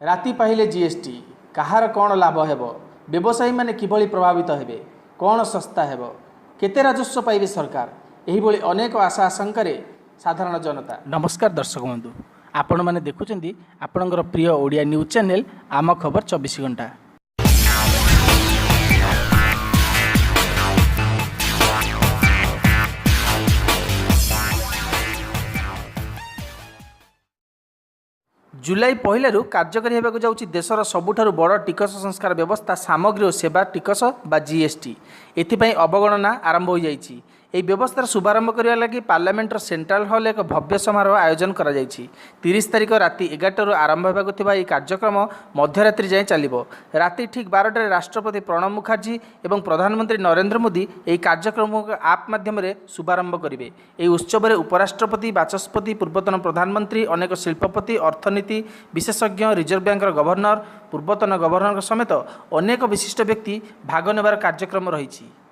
ରାତି ପାହିଲେ ଜିଏସ୍ଟି, କାହାର କ'ଣ ଲାଭ ହେବ? ବ୍ୟବସାୟୀମାନେ କିଭଳି ପ୍ରଭାବିତ ହେବେ? କ'ଣ ଶସ୍ତା ହେବ? କେତେ ରାଜସ୍ୱ ପାଇବେ ସରକାର? ଏହିଭଳି ଅନେକ ଆଶା ଆଶଙ୍କାରେ ସାଧାରଣ ଜନତା। ନମସ୍କାର ଦର୍ଶକ ବନ୍ଧୁ, ଆପଣମାନେ ଦେଖୁଛନ୍ତି ଆପଣଙ୍କର ପ୍ରିୟ ଓଡ଼ିଆ ନ୍ୟୁଜ୍ ଚ୍ୟାନେଲ୍ ଆମ ଖବର 24 ଘଣ୍ଟା। ଜୁଲାଇ 1ରୁ କାର୍ଯ୍ୟକାରୀ ହେବାକୁ ଯାଉଛି ଦେଶର ସବୁଠାରୁ ବଡ଼ ଟିକସ ସଂସ୍କାର ବ୍ୟବସ୍ଥା, ସାମଗ୍ରୀ ଓ ସେବା ଟିକସ ବା ଜିଏସ୍ଟି। ଏଥିପାଇଁ ଅବଗଣନା ଆରମ୍ଭ ହୋଇଯାଇଛି। ଏହି ବ୍ୟବସ୍ଥାର ଶୁଭାରମ୍ଭ କରିବା ଲାଗି ପାର୍ଲାମେଣ୍ଟର ସେଣ୍ଟ୍ରାଲ ହଲ୍ରେ ଏକ ଭବ୍ୟ ସମାରୋହ ଆୟୋଜନ କରାଯାଇଛି। 30 ତାରିଖ ରାତି 11ଟାରୁ ଆରମ୍ଭ ହେବାକୁ ଥିବା ଏହି କାର୍ଯ୍ୟକ୍ରମ ମଧ୍ୟରାତ୍ରି ଯାଏଁ ଚାଲିବ। ରାତି ଠିକ୍ 12ଟାରେ ରାଷ୍ଟ୍ରପତି ପ୍ରଣବ ମୁଖାର୍ଜୀ ଏବଂ ପ୍ରଧାନମନ୍ତ୍ରୀ ନରେନ୍ଦ୍ର ମୋଦି ଏହି କାର୍ଯ୍ୟକ୍ରମକୁ ଆପ୍ ମାଧ୍ୟମରେ ଶୁଭାରମ୍ଭ କରିବେ। ଏହି ଉତ୍ସବରେ ଉପରାଷ୍ଟ୍ରପତି, ବାଚସ୍ପତି, ପୂର୍ବତନ ପ୍ରଧାନମନ୍ତ୍ରୀ, ଅନେକ ଶିଳ୍ପପତି, ଅର୍ଥନୀତି ବିଶେଷଜ୍ଞ, ରିଜର୍ଭ ବ୍ୟାଙ୍କର ଗଭର୍ଣ୍ଣର, ପୂର୍ବତନ ଗଭର୍ଣ୍ଣରଙ୍କ ସମେତ ଅନେକ ବିଶିଷ୍ଟ ବ୍ୟକ୍ତି ଭାଗ ନେବାର କାର୍ଯ୍ୟକ୍ରମ ରହିଛି।